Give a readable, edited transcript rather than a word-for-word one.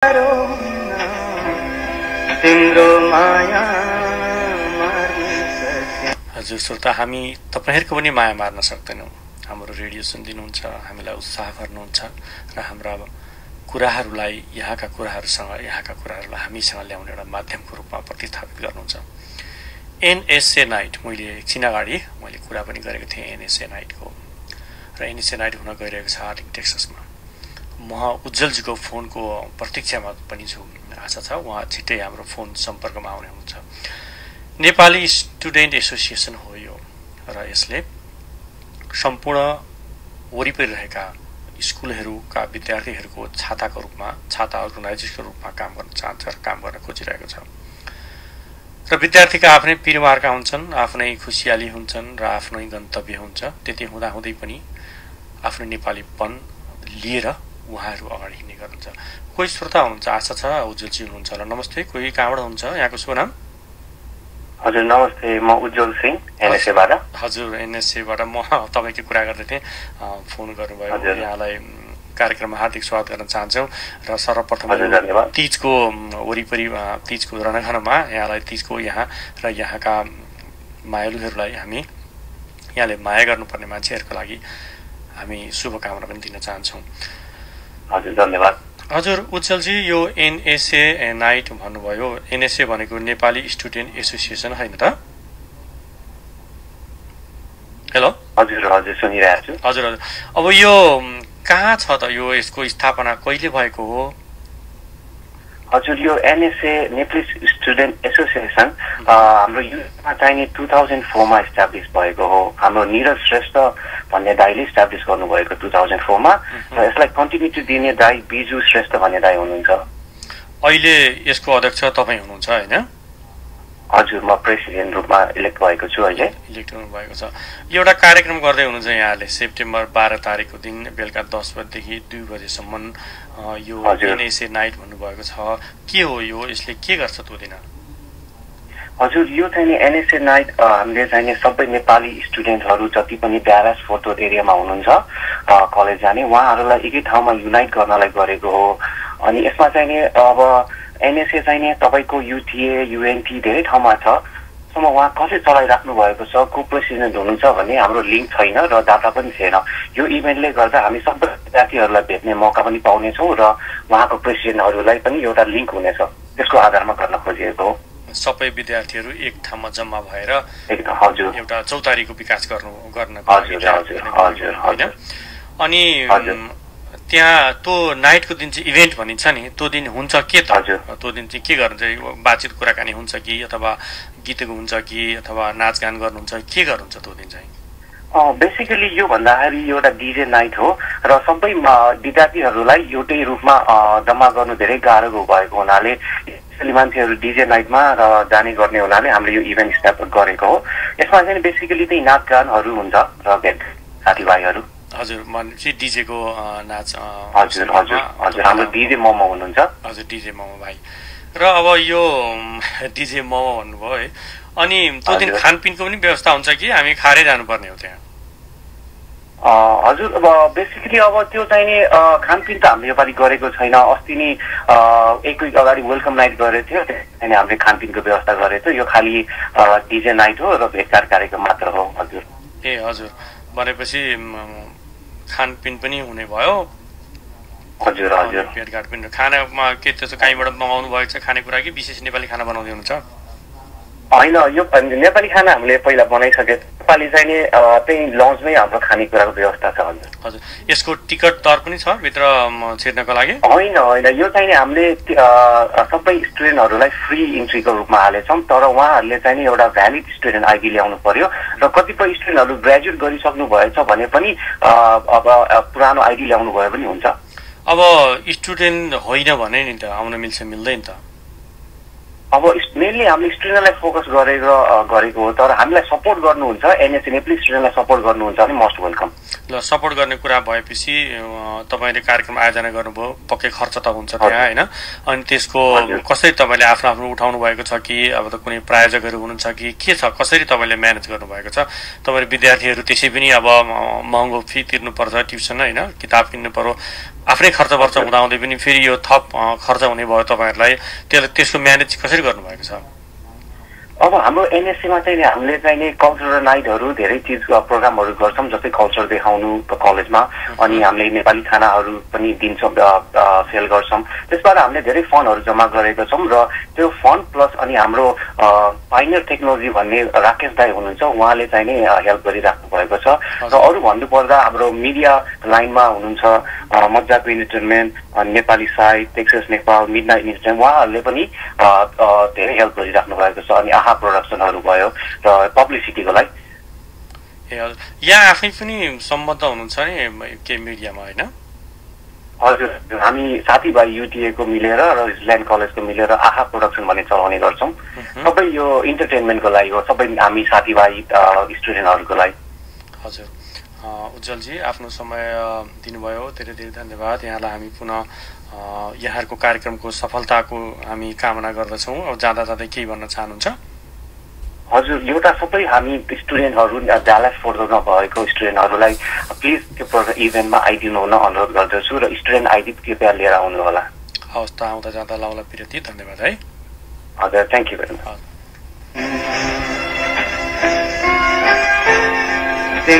तिम्रो माया हजुर श्रोता, हामी तपाईहरुको पनि माया मार्न सक्दैनौं। हाम्रो रेडियो सुनिदिनुहुन्छ, हामीलाई उत्साह गर्नुहुन्छ र हाम्रा कुराहरूलाई यहाँका कुराहरूलाई हामीसँग ल्याउने एउटा माध्यमको रूपमा प्रतिस्थापित गर्नुहुन्छ। एनएसए नाइट मैले एकछिन अगाडि कुरा पनि गरेको थिएँ एनएसए नाइटको, र एनएसए नाइट हुन गइरहेको छ आर्लिङ टेक्सासमा। म उज्जवलजीको फोनको प्रतीक्षामा पनि छु। आशा छ उहाँ छिट्टै हाम्रो फोन सम्पर्कमा आउने हुनुहुन्छ। नेपाली स्टुडेन्ट एसोसिएसन हो यो, र यसले सम्पूर्ण वरिपरि रहेका स्कुलहरूका विद्यार्थीहरूको छाताको रूपमा, छाता अर्गनाइजेसनको रूपमा काम गर्न चाहन्छ र काम गर्न खोजिरहेको छ। र विद्यार्थीका आफ्नै परिवारका हुन्छन्, आफ्नै खुसियाली हुन्छन् र आफ्नै गन्तव्य हुन्छ। त्यति हुँदाहुँदै पनि आफ्नो नेपालीपन लिएर उहाँहरू अगाडि हिँड्ने गर्नुहुन्छ। कोही श्रोता हुनुहुन्छ, आशा छ उज्जवलजी हुनुहुन्छ होला। नमस्ते, कोही कहाँबाट हुन्छ? यहाँको शुभ नाम? हजुर नमस्ते, म उज्जवल सिंह एनएसएबाट। हजुर एनएसएबाट म तपाईकै कुरा गर्दै थिएँ, फोन गर्नुभयो। यहाँलाई कार्यक्रममा हार्दिक स्वागत गर्न चाहन्छौँ र सर्वप्रथम तीजको वरिपरि तीजको रणघनमा यहाँलाई तीजको यहाँ र यहाँका मायालुहरूलाई हामी यहाँले माया गर्नुपर्ने मान्छेहरूको लागि हामी शुभकामना पनि दिन चाहन्छौँ। हजुर धन्यवाद। हजुर उज्जवलजी, यो एनएसए नाइट भन्नुभयो, एनएसए भनेको नेपाली स्टुडेन्ट एसोसिएसन होइन त? हेलो हजुर हजुर सुनिरहेको छु। हजुर हजुर, अब यो कहाँ छ त? यो यसको स्थापना कहिले भएको हो? हजुर यो एनएसए नेपाली स्टुडेन्ट एसोसिएसन हाम्रो युथमा चाहिने 2004 मा इस्टाब्लिस भएको हो। हाम्रो निरज श्रेष्ठ भन्ने दाइले इस्टाब्लिस गर्नुभएको 2004 मा, र यसलाई कन्टिन्युटी दिने दाइ बिजु श्रेष्ठ भन्ने दाइ हुनुहुन्छ। अहिले यसको अध्यक्ष तपाईँ हुनुहुन्छ होइन? हजुर, म प्रेसिडेन्ट रूपमा इलेक्ट भएको छु। अहिले इलेक्ट हुनुभएको छ। एउटा कार्यक्रम गर्दै हुनुहुन्छ यहाँले सेप्टेम्बर 12 तारिकको दिन बेलुका 10 बजेदेखि 2 बजेसम्म यो एनएसए नाइट भन्नुभएको छ। के हो यो? यसले के गर्छ त्यो दिन? हजुर यो चाहिँ एनएसए नाइट हामीले चाहिँ सबै नेपाली स्टुडेन्टहरू जति पनि ब्यारास फोटो एरियामा हुनुहुन्छ कलेज जाने, उहाँहरूलाई एकै ठाउँमा युनाइट गर्नलाई गरेको हो। अनि यसमा चाहिँ अब एनएसए चाहिँ तपाईँको युटिए युएनटी धेरै ठाउँमा छ, सम्म उहाँ कसले चलाइराख्नु भएको छ, को प्रेसिडेन्ट हुनुहुन्छ भन्ने हाम्रो लिङ्क छैन र डाटा पनि छैन। यो इभेन्टले गर्दा हामी सबै विद्यार्थीहरूलाई भेट्ने मौका पनि पाउनेछौँ र उहाँको प्रेसिडेन्टहरूलाई पनि एउटा लिङ्क हुनेछ, त्यसको आधारमा गर्न खोजिएको हो। सबै विद्यार्थीहरू एक ठाउँमा जम्मा भएर हजुर एउटा चौतारीको विकास गर्न हजुर हजुर हजुर हजुर। अनि त्यहाँ त्यो नाइटको दिन चाहिँ इभेन्ट भनिन्छ नि, त्यो दिन हुन्छ के त? त्यो दिन चाहिँ के गर्नुहुन्छ? बातचित कुराकानी हुन्छ कि अथवा गीतको हुन्छ कि अथवा नाचगान गर्नुहुन्छ, के गर्नुहुन्छ त्यो दिन चाहिँ? बेसिकली यो भन्दाखेरि एउटा डिजे नाइट हो र सबै विद्यार्थीहरूलाई एउटै रूपमा जम्मा गर्नु धेरै गाह्रो भएको हुनाले मान्छेहरू डिजे नाइटमा र जाने गर्ने हुनाले हामीले यो इभेन्ट स्टार्ट गरेको हो। यसमा चाहिँ बेसिकली त्यही नाचगानहरू हुन्छ र भेट साथीभाइहरू। हजुर भनेपछि डिजेको नाच? हजुर हजुर हजुर, हाम्रो डिजे मोमो हुनुहुन्छ। हजुर डिजे मोमो भाइ। र अब यो डिजे मोमो भन्नुभयो है, अनि त्यो दिन खानपिनको पनि व्यवस्था हुन्छ कि हामी खारै जानुपर्ने हो त्यहाँ? हजुर अब बेसिकली अब त्यो चाहिने खानपिन त हामीले योपालि गरेको छैन। अस्ति नै एक विक अगाडि वेलकम नाइट गरेको थियो, त्यहाँदेखि हामीले खानपिनको व्यवस्था गरेको थियो। यो खालि डिजे नाइट हो र भेटघाट कार्यक्रम मात्र हो। हजुर ए हजुर, भनेपछि खानपिन पनि हुने भयो? हजुर हजुर, भेटघाट पनि। खानामा के त्यसो कहीँबाट मगाउनु भएको छ खानेकुरा कि विशेष नेपाली खाना बनाउँदै हुनुहुन्छ? होइन, यो नेपाली खाना हामीले पहिला बनाइसके, नेपाली चाहिँ त्यही लन्चमै हाम्रो खानेकुराको व्यवस्था छ। हजुर हजुर, यसको टिकट दर पनि छ भित्र छिर्नको लागि? होइन होइन, यो चाहिँ हामीले सबै स्टुडेन्टहरूलाई फ्री इन्ट्रीको रूपमा हालेछौँ, तर उहाँहरूले चाहिँ एउटा भ्यालिड स्टुडेन्ट आइडी ल्याउनु पर्यो र कतिपय स्टुडेन्टहरू ग्रेजुएट गरिसक्नु भएछ भने पनि अब पुरानो आइडी ल्याउनु भयो पनि हुन्छ। अब स्टुडेन्ट होइन भने नि त आउन मिल्छ मिल्दैन त? अब मेनली हामीले स्टुडेन्टलाई फोकस गरेको हो, तर हामीलाई सपोर्ट गर्नुहुन्छ, एनएसए नेपाली स्टुडेन्टलाई सपोर्ट गर्नुहुन्छ भने मोस्ट वेलकम। ल सपोर्ट गर्ने कुरा भएपछि तपाईँले कार्यक्रम आयोजना गर्नुभयो, पक्कै खर्च त हुन्छ त्यहाँ होइन? अनि त्यसको कसरी तपाईँले आफ्नो आफ्नो उठाउनु भएको छ कि अब त कुनै प्रायोजकहरू हुनुहुन्छ कि के छ? कसरी तपाईँले म्यानेज गर्नुभएको छ? तपाईँले विद्यार्थीहरू त्यसै पनि अब महँगो फी तिर्नुपर्छ, ट्युसन होइन, किताब किन्नु पर्यो, आफ्नै खर्च वर्च हुँदाहुँदै पनि फेरि यो थप खर्च हुने भयो तपाईँहरूलाई त्यसको म्यानेज कसरी गर्नुभएको छ? अब हाम्रो एनएससीमा चाहिँ हामीले चाहिँ कल्चरल नाइटहरू धेरै चिज प्रोग्रामहरू गर्छौँ, जस्तै कल्चर देखाउनु कलेजमा, अनि हामीले नेपाली खानाहरू पनि दिन्छौँ, सेल गर्छौँ। त्यसबाट हामीले धेरै फन्डहरू जम्मा गरेका छौँ र त्यो फन्ड प्लस अनि हाम्रो पाइनियर टेक्नोलोजी भन्ने राकेश दाई हुनुहुन्छ, उहाँले चाहिँ नै हेल्प गरिराख्नु भएको छ। र अरू भन्नुपर्दा हाम्रो मिडिया लाइनमा हुनुहुन्छ मजाको entertainment, Nepali site, Texas Nepal, midnight news time, उहाँहरूले पनि धेरै हेल्प गरिराख्नु भएको छ। अनि आहा प्रोडक्सनहरू भयो र पब्लिसिटीको लागि। यहाँ आफै पनि सम्बद्ध हुनुहुन्छ नि के मिडियामा, होइन? हजुर, हामी साथीभाइ युटिए को मिलेर र इस्ल्यान्ड कलेजको मिलेर आहा प्रोडक्सन भन्ने चलाउने गर्छौँ। सबै यो इन्टरटेनमेन्टको लागि हो, सबै हामी साथीभाइ स्टुडेन्टहरूको लागि। हजुर, उज्जवलजी आफ्नो समय दिनुभयो, धेरै धेरै धन्यवाद। यहाँलाई हामी पुनः यहाँहरूको कार्यक्रमको सफलताको हामी कामना गर्दछौँ। अब जाँदा जाँदै केही भन्न चाहनुहुन्छ? हजुर, एउटा सबै हामी स्टुडेन्टहरू डालास फोर्ट वर्थमा भएको स्टुडेन्टहरूलाई प्लिज त्यो इभेन्टमा आइदिनु हुन अनुरोध गर्दछु र स्टुडेन्ट आइडी कृपया लिएर आउनु होला। हवस् त, आउँदा जाँदा लाउला पिरती, धन्यवाद है। हजुर, थ्याङ्क यू भेरी मच।